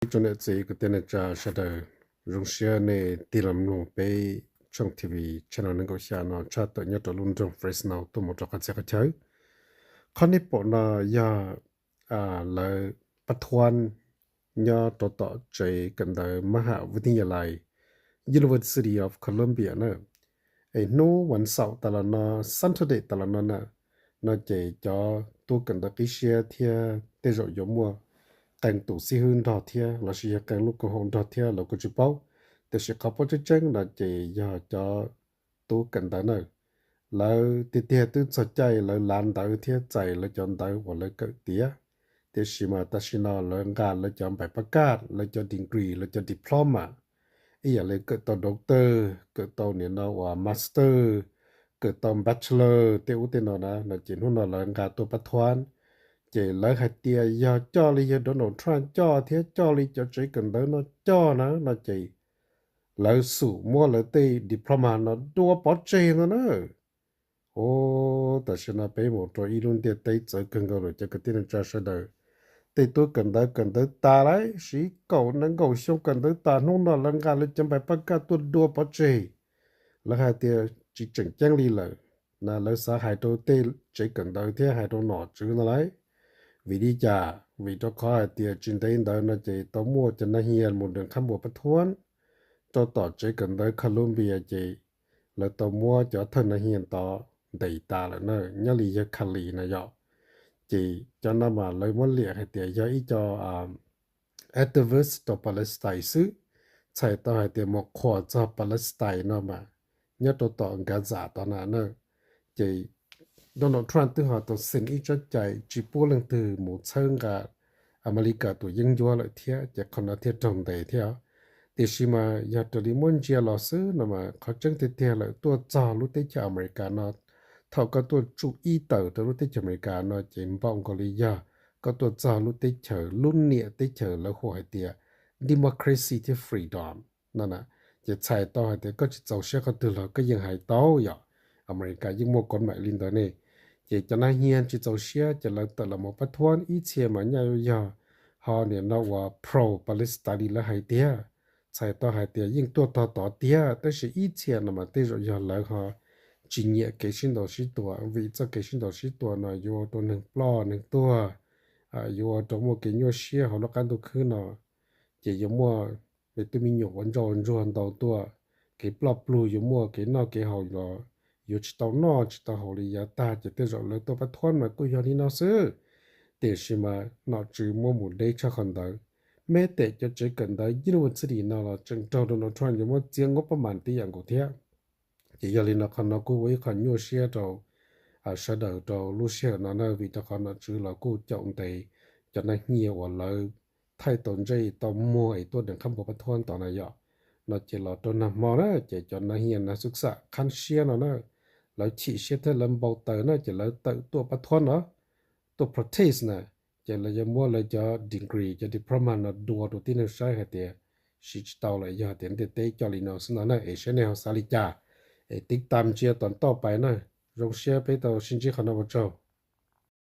Tsoom niam txiv kwv tij neej tsa sawv daws, zoo siab nej tig los mloog peb tshooj T V channel nees nkaum xya no tshaj tawm nyob rau lub nroog Fresno tuaj mus rau qhov txhia qhov chaw. Qhov nej pom no yog lawv pab thuab nyob rau tom tsev kawm ntawv mab ham vib thib nyas lais University of Columbia na. Es hnub vas xaum tas los no, Saturday tas los no na, no ces cov tub kawm ntawv qib siab thiab tej zaum yuav muaj qee tus xib hwb nrog thiab lossis yog qee lub koom haum nrog thiab los kuj tsis paub. Tiam sis qhov paub tseeb tseeb no ces yog cov tub kawm ntawv na, lawv tiag tiag twb txog caij lawv lav ntawv thiab txais lawv cov ntawv uas lawv kawm tiav. Tiam sis mas tam sim no lawv nqa lawv cov npaim pab kaj, lawv cov degree, lawv cov diploma, ib yam li kawm tau doctor, kawm tau nim no uas master, kawm tau bachelor tej ub tej no na, no ces hnub no lawv nqa tuaj pab thuab. Ces lawv hais tias yog coj li yog Donald Trump coj thiab coj li cov tsev kawm ntawv no coj na, no ces lawv xub muab lawv tej diploma no dua pov tseg no na. Ua tam sim no peb mus rau ib lub ntiaj teb txawv kawg nkaus lawm cov kwv tij neej tsa sawv daws. Tej tub kawm ntawv kawm ntawv tas lawm, siv kaum nees nkaum xyoo kawm ntawv tas, hnub no lawv nqa lawv cov npaim pab kaj tuaj dua pov tseg. Lawv hais tias tsis tseem ceeb li lawm na, lawv xav hais rau tej tsev kawm ntawv thiab hais rau nom tswv no lawm. Vim li cas? Vim rau qhov hais tias tsis ntev ntawd no ces tau muaj cov nab hias mus nrog qhab npua pab thuab rau tom tsev kawm ntawv Columbia ces lawv tau muab cov thawj nab hias tod ntes tas lawm na, nyob li yawg Kali na yom. Ces cov no mas lawv muab liam hais tias yog ib co activist rau Palestine xwb, txhais tau hais tias mus qhuas txog Palestine no mas nyob rau tom Gaza tod na na. Ces Donald Trump twb ho tau xeem ib tsab cai tsis pub leej twg mus txhawb nqa Amelikas tus yeeb ncuab lawm thiab, ces qhov no thiaj raug ntes thiab. Tiam sis mas yog raws li muab ntsia los xwb no mas qhov tseeb tiag tiag lawm tuaj txog lub teb chaws Amelikas no, thaum koj tuaj tsuj ib tawm rau lub teb chaws Amelikas no ces npaum nkaus li yog koj tuaj txog lub teb chaws, lub niam teb chaws lawv hu hais tias democracy thiab freedom no na. Ces txhais tau hais tias koj tsis txaus siab qhov twg los koj yeej hais tau yom. Amelikas yeej muaj kov maim li ntawd ne. Ces cov nab hias tsis txaus siab ces lawv tawm los mus pab thuab, ib txhia mas nyaj yuav yog ho nim no uas pro Palestine li lawv hais tiag. Txhais tau hais tias yeej tuaj tog tod tiag, tab sis ib txhia no mas tej zaum yog lawv ho tsis nyiam kev sib ntaus sib tua, vim txoj kev sib ntaus sib tua no yuav ua rau neeg ploj neeg tuag, yuav ua rau muaj kev nyuaj siab hauv lub qab ntuj khwb no. Ces yuav muaj me tub me nyuam ua ntsoj ua ntsuag ntau tuaj, kev ploj plug yuav muaj, kev noj kev haus los yuav tsis tau noj tsis tau haus li yav tag, ces tej zaum lawv tuaj pab thuab mas kuj yog li no xwb. Tiam sis mas nom tswv muab mus deb tshaj qhov ntawd. Meb tem cov tsev kawm ntawv university no los tseem raug Donald Trump yuav muab txiav nqub pab mas tib yam nkaus thiab. Ces yog li no qhov no kuj ua ib qho nyuaj siab rau sawv daws rau lub sij hawm no na, vim rau qhov nom tswv los kuj caum ntes cov nab hias uas lawv thaij tau ntsej tau muag es tuaj nrog qhab npua pab thuab ntawd na yom. No ces los rau nag hmo na ces cov nab hias nag xub xam qhab siab no na, lawv chim siab thiab lawv npau taws na ces lawv tawm tuaj pab thuab no, tuaj protest na, ces lawv yuav muab lawv cov degree cov diploma no dua rau tib neeg saib hais tias siv tsis tau lawm, yog tias ntiaj teb coj li no xwb no na. Es saib nej ho xav li cas, es tiv tam ntsia tom ntoj pais na. Zoo siab peb tau sib ntsib qhov no ua tsaug.